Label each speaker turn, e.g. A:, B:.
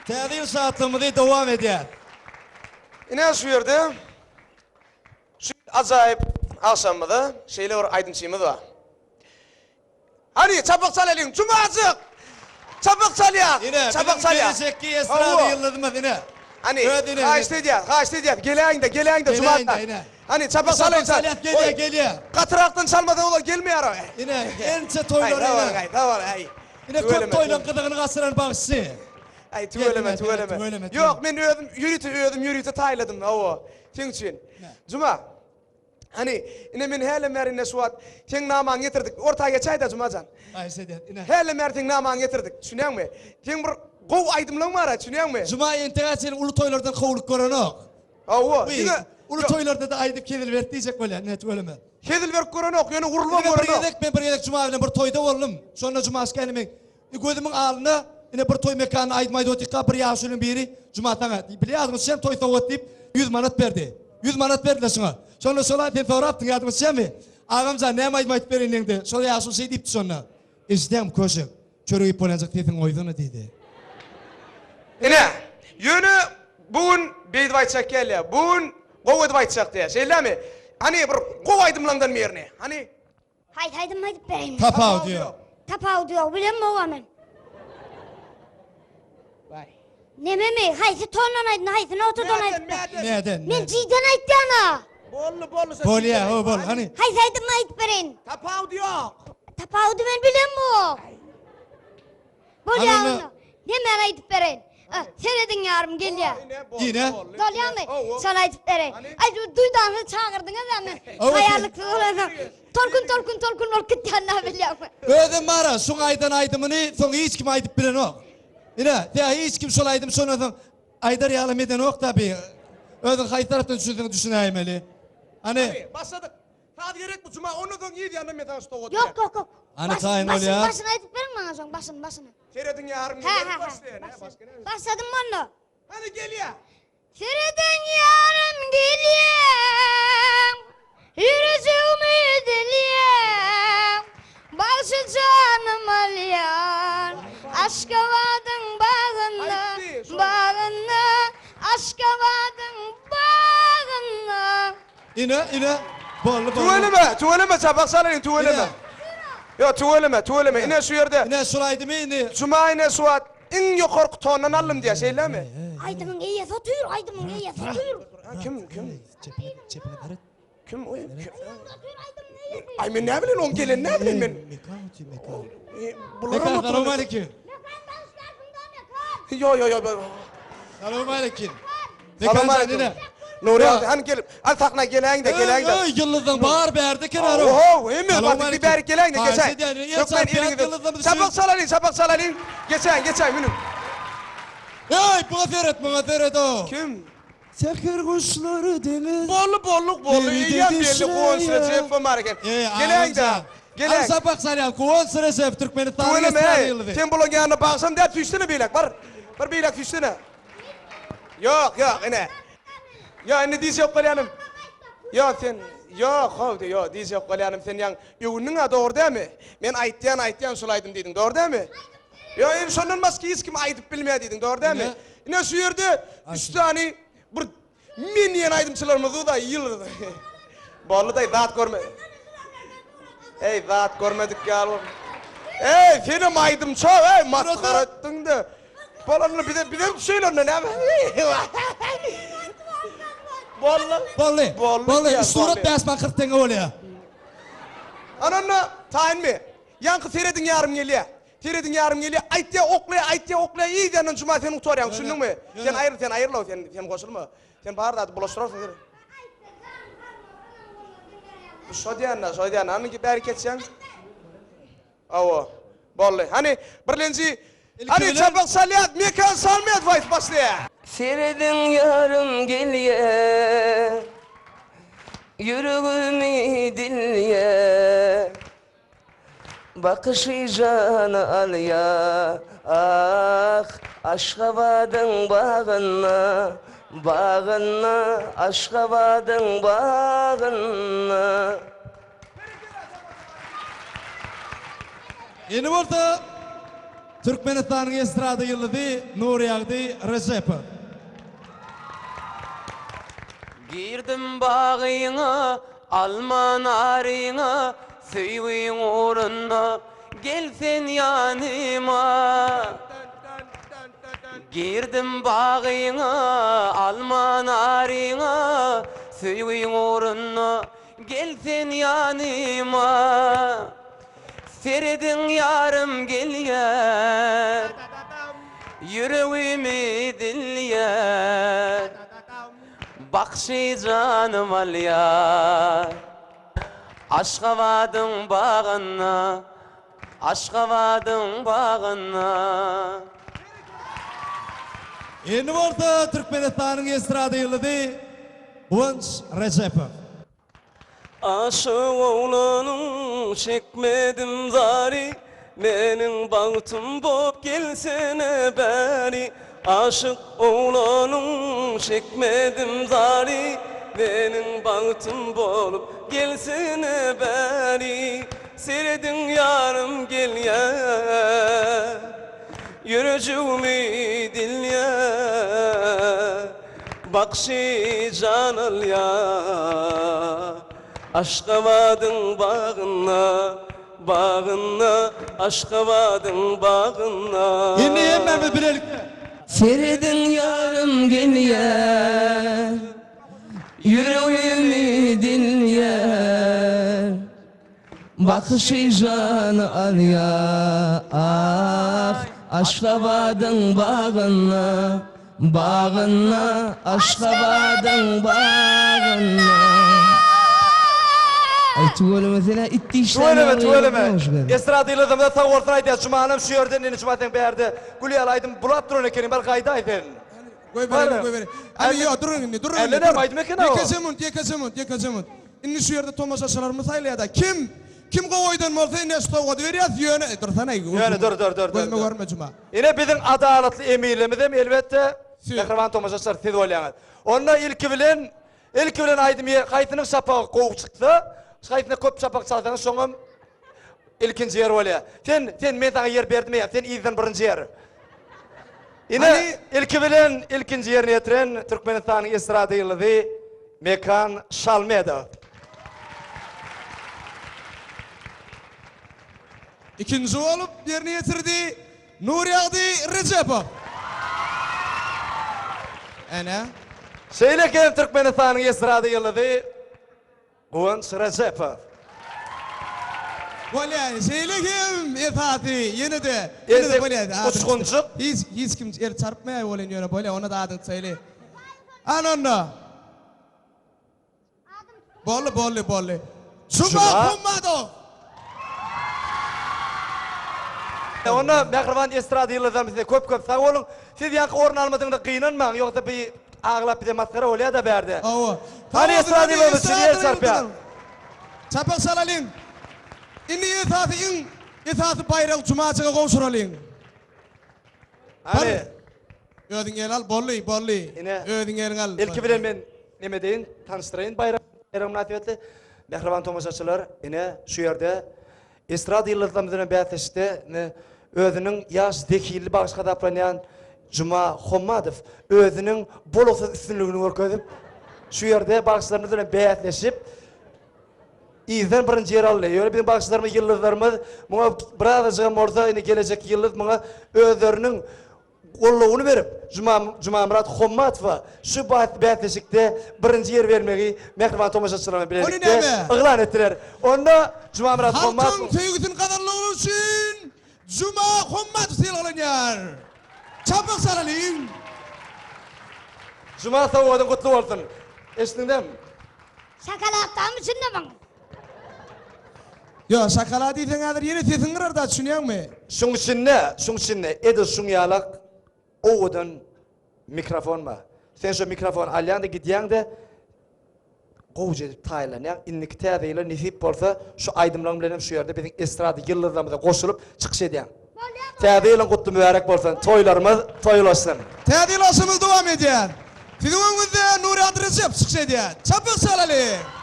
A: Täze ýyl şatlygymyzy dowam edýär.
B: Ine şu ýerde şu ajaýyp agşamymyzda şeýle bir aýdymçymyz bar. Hany çapak çalalyň Jumajyk! Çapak çalýas!
A: Ine,
B: Çapak
A: biziň
B: çalýas.
A: gelejekki estrada
B: Hawa.
A: ýyldyzymyz ine.
B: Hany,
A: Öz ine,
B: haýyşt edýäs, haýyşt edýäs, geläýiň-de, geläýiň-de
A: Geläýiň-de,
B: Jumajyk.
A: ine.
B: Hany, çapak
A: Çapak
B: çalaýyn,
A: çalýas, gelýär,
B: Oý,
A: gelýär.
B: Gatyrakdan çalmasaň olar gelmeýär-oý.
A: Ine, ençe
B: Aý,
A: toýlary
B: sag bol,
A: ine.
B: aý, sag bol, aý.
A: Ine köp
B: Tüweleme,
A: toýlaryň gyzygyny gaçyran bagşy.
B: Aý, tüweleme,
A: Ine,
B: tüweleme.
A: tüweleme,
B: Ýok, men özüm ýörite, özüm ýörite taýladym, hawa, seň üçin. Juma, hany, ine men hälem bäri ine şu wagt seň namaňy getirdik. Orta geçäý-dä, Juma jan.
A: Haýyş edýän, ine.
B: Hälem bäri seň namaňy getirdik, düşünýäňmi? Seň bir gowy aýdymlaň bar-a, düşünýäňmi?
A: Juma entegä çenli uly toýlardan kowlup görenok.
B: Hawa,
A: Wiý,
B: diňe
A: uly toýlarda-da aýdyp hezil berip diýjek bolýan, ine, tüweleme.
B: Hezil berip görenok, ýöne urulma
A: Ine men bir
B: görenok.
A: gezek, men bir gezek Juma bilen bir toýda boldum. Şonda Juma aşka ine meň gözümiň alnynda ine bir toý mekanynda aýdym aýdyp otyrka bir ýaşulyň biri Juma saňa bilýärsiňiz şem toý sowgat diýip 100 manat berdi. 100 manat berdiler şuňa. Şonda şol sen sorapdyň ýadyňa düşýärmi? Agamjan näme aýdym aýdyp bereýin diýeňde şol ýaşuly şeý diýipdi şonda. Eşidýäňmi köşek? Çörek iýip bolýanjak sesiňi goýsana diýdi.
B: Ine, ýöne bu gün beýdip aýtjak gelýär. Bu gün gowy edip aýtjak diýýär. Şeýlemi? Hany bir gowy aýdymlaňdan birini. Hany.
C: Haýsy aýdymy aýdyp bereýin?
A: Tapawudy ýok.
C: Tapawudy ýok, bilemok-a men.
B: Waý.
C: Nememi, haýsy tondan aýdyn, haýsy notadan aýdyp
B: Mäden,
C: bereýin?
A: Mäden.
C: Men G-den aýtýan-a.
B: Boldy, boldy.
A: Bolýa, ho, bol. Hany.
C: Haýsy aýdymy aýdyp bereýin?
B: Tapawudy ýok.
C: Tapawudy men bilemok. Bolýa
A: Hany
C: onda. Nemäni aýdyp bereýin? A, serediň ýarym gelýär.
A: Ine.
C: Bolýamy? Şony aýdyp bereýin. Aý, duýdansyz çagyrdyňyz-a men. Taýýarlyksyz bolansoň. Tolkun, tolkun, tolkun bolup gitýän näbilýäňmi?
A: Özem bar-a, şuň aýdan aýdymyny soň hiç kim aýdyp bilenok. Ine, tä hiç kim şol aýdymy şondan soň aýdar ýalam edenok-da bi. Özüň haýsy tarapdan düşünseň düşünäýmeli. Hany.
B: Hany, başladyk. Saz gerekmi Juma? Ondan soň yz ýanyndan men saňa şu sowgady
C: Ýok,
B: berýän.
C: ýok, ýok.
A: Hany
C: Baş-
A: taýyn
C: başyny,
A: bolýar.
C: başyny aýdyp beriň maňa şoň, başyny, başyny.
B: Serediň ýarym
C: Hä,
B: gelip
C: hä, hä.
B: başlaýan, hä, başga näme?
C: Başladym onda.
B: Hany gelýär.
C: Serediň ýarym gelýär. Ýürejigimi dilýär. Bagşy janym alýar. Aşgabadyň bagynda,
B: Aýtdy, şol.
C: bagynda, Aşgabadyň bagynda.
A: Ine, ine. Boldy, boldy.
B: Tüweleme, tüweleme çapak çalaýyn, tüweleme. Ýok, tüweleme, tüweleme. Ine şu ýerde.
A: Ine şul aýdymy indi.
B: Juma ine şu wagt iň ýokarky tondan aldym diýýär, şeýlemi?
C: Aýdymyň eýesi otyr, aýdymyň eýesi otyr.
B: Kim, kim?
A: Çepine, çepine seret.
B: Kim o? Kim?
C: Otyr aýdymyň eýesi.
B: Aý men näbileýin oň gelenini näbileýin men.
A: Mekan otyr, mekan.
B: Bularam
A: Mekan,
B: oturan.
A: salowmaleýkim.
C: Mekan bagyşlarsyn da Mekan.
B: Ýo, ýo, ýo.
A: Salowmaleýkim.
B: Salam aleýkum. Nury agza hany gelip, al sahna geläýiň-de, geläýiň-de.
A: Eý, ýyldyzlaň bar bärde kenara.
B: Oho, hemme bar, bir bärik geläýiň-de, geçäý. Hökman eliňizi. Çapak çalalyň, çapak çalalyň. Geçäýiň, geçäýiň, münüň.
A: Eý, buňa seret, muňa seret-ow.
B: Kim?
A: Säher guşlary deňiz.
B: Boldy, boldy, boldy. Eýýäm belli Guwanç Rejepowam bar eken. Geläýiň-de, geläý.
A: Al çapak çalýan Guwanç Rejep, Türkmenistanyň
B: Tüweleme,
A: estrada
B: eý,
A: ýyldyzy.
B: sen bulaň ýanynda bagşam däp süýşsene beýläk, bar. Bir beýläk süýşsene. Ýok, ýok, ine. Ýok, indi diýjek bolýanym. Ýok, sen, ýok, how, ýok, diýjek bolýanym, sen ýaň öwündiň-ä, dogry dälmi? Men aýtýan, aýtýan şol aýdym diýdiň, dogry dälmi? Ýok, indi şondan başga hiç kim aýdyp bilmeýär diýdiň, dogry dälmi? Ine şu ýerde üç sany bir Men diýen aýdymçylarymyz uzaý ýyldyz. Boldy daý zat görme. Eý zat görmedik ýaly bol. Eý senem aýdymça eý masgara etdiňde. Bolanda bize bize düşeýli onda näme. Boldy.
A: Boldy.
B: Boldy.
A: Boldy. Üç surat 5 man 40 teňňe bolýar.
B: Ananda taýynmy? Ýaňky serediň ýarym gelýär. Serediň ýarym gelýär, aýtýar, oklaýar, aýtýar, oklaýar, yz ýanyndan Juma sen gutarýaň, düşündiňmi? Sen aýryl, sen aýryl-ow, sen, sen goşulma. Sen bar zady bulaşdyrarsyň sen. Şo diýende, şo diýende, hany bäri keçýäň. Hawa, boldy. Hany, birlenji, hany çapak salýas, Mekan Salmedow aýdyp başlaýar.
D: Serediň ýarym gelýär, Ýüregimi dilýär. Bakyşy jany alýa, ah, Aşgabadyň bagynda, bagynda, Aşgabadyň bagynda.
A: Indi bolsa. Türkmenistanyň estrada ýyldyzy Nurýagdy Rejepow.
D: Girdim bagyňa, alma naryňa, Söýgiň ugrunda gel sen ýanyma. Girdim bagyňa, alma naryňa, Söýgiň ugrunda gel sen ýanyma. Serediň ýarym gelýär, Ýüregimi dilýär, Bakyşy janym alýar. Aşgabadyň bagynda, Aşgabadyň bagynda.
A: Indi bolsa Türkmenistanyň estrada ýyldyzy Guwanç Rejepow.
D: Aşyk oglanyň çekmedim zary, Meniň bagtym bop gelsene bäri. Aşyk oglanyň çekmedim zary, Meniň bagtym bolup gelsene bäri. Serediň ýarym gelýär, Ýürejigimi dilýär. Bagşy jan alýar Aşgabadyň bagynda, bagynda, Aşgabadyň bagynda.
A: Indi hemmämiz bilelikde.
D: Serediň ýarym gelýär, Ýüregimi dilýär. Bakyşy jany alýar, ah, Aşgabadyň bagynda, bagynda, Aşgabadyň bagynda. Aý tüweleme sen-ä it dişlän
A: Tüweleme,
D: ýaly
A: tüweleme.
D: ýaly
A: Estrada ýyldyzymyza sag bolsun aýdýas Jumanam şu ýerden indi Juma sen bärde gül ýaly aýdym bulap duran ekeniň bar gaýdaý sen.
E: Goýbereli, goýbereli. Hany ýok, duruň indi, duruň indi.
A: Elle näme aýdym eken-a o?
E: Ýekeje munt, ýekeje munt, ýekeje munt. Indi şu ýerde tomaşaçylarymyz saýlaýar-da. Kim, kim gowy aýdan bolsa indi şu sowgady berýäs, ýöne, dursana.
A: Ýöne dur, dur, dur, dur.
E: Gözüme görme Juma.
A: Ine biziň adalatly eminlerimiz hem elbetde
E: Siz.
A: mähriban tomaşaçylar siz bolýaňyz. Onda ilki bilen, ilki bilen aýdym ýe, haýsynyň şapagy gowy çyksa, haýsyna köp şapak çalsaňyz şoňam ilkinji ýer bolýar. Sen, sen men saňa ýer berdim eýýäm, sen yzdan birinji ýer. Ine, ilki bilen ilkinji ýerini ýetiren Türkmenistanyň estrada ýyldyzy Mekan Şalmedow.
E: Ikinji bolup ýerine ýetirdi Nurýagdy Rejepow. Ene.
A: Şeýle hem Türkmenistanyň estrada ýyldyzy Guwanç Rejepow.
E: Bolýar. Şeýle hem esasy ýene-de ýene-de bolýar.
A: Uçgunjyk.
E: Hiç hiç kim el çarpmaýar welin ýöne bolýar onda-da adyňy tutsaýly. Ana onda. Boldy boldy boldy. Juma Hommadow.
A: Onda mähriban estrada ýyldyzlarymyz size köp köp sag boluň. Siz ýaňky orun almadyňyza gynanmaň ýogsa bi aglap bize masgara bolýada bärde.
E: Hawa.
A: Hany estrada ýyldyzymyz sizi el çarpýar.
E: Çapak çalalyň. Indi esasy iň esasy baýragy Jumajyga gowşuralyň.
A: Hany.
E: Özüň gel al boldy boldy.
A: Ine.
E: Özüň gel al.
A: Ilki bilen men neme edeýin tanyşdyraýyn baýrak baýragy mynasybetli. Mähriban tomaşaçylar ine şu ýerde Estrada ýyldyzlarymyz bilen bäsleşikde ine özüniň ýaş zehinli bagşy hasaplanýan Juma Hommadow özüniň bolgusyz üstünligini görkezip, şu ýerde bagşylarymyz bilen bäsleşip, yzdan birinji ýeri aldy. Ýöne biziň bagşylarymyz, ýyldyzlarymyz muňa birazajygam bolsa indi gelejekki ýyldyz muňa özleriniň goldawyny berip, Juma Jumamyrat Hommatowa şu bäsleşikde birinji ýeri bermegi mähriban tomaşaçylar bilen
E: Ony
A: bilelikde
E: näme?
A: yglan etdiler. Onda Jumamyrat Hommatow.
E: Halkyň söýgüsini gazanlygy üçin Juma Hommatow sylaglanýar. Çapyk çalalyň.
A: Juma sowgadyň gutly bolsun. Eşitdiňdämi?
C: Şokoladam içinde muň.
E: Ýok, şokolad iýseň häzir ýene sesiň gyrar-da, düşünýäňmi?
A: Şuň içinde, şuň içinde edil şuň ýalak owadan mikrofon bar. Sen şo mikrofony alýaň-da gidýäň-de gowuja edip taýynlanýaň. Indiki täze ýyla nesip bolsa şu aýdymlaryň bilen hem şu ýerde biziň estrada ýyldyzlarymyza goşulyp çykyş edýäň. Täze ýylyň gutly mübärek bolsun! Toýlarymyz toýlaşsyn!
E: Täze ýyl agşamymyz dowam edýär. Siziň öňüňizde Nurýagdy Rejep çykyş edýär. Çapyk çalalyň!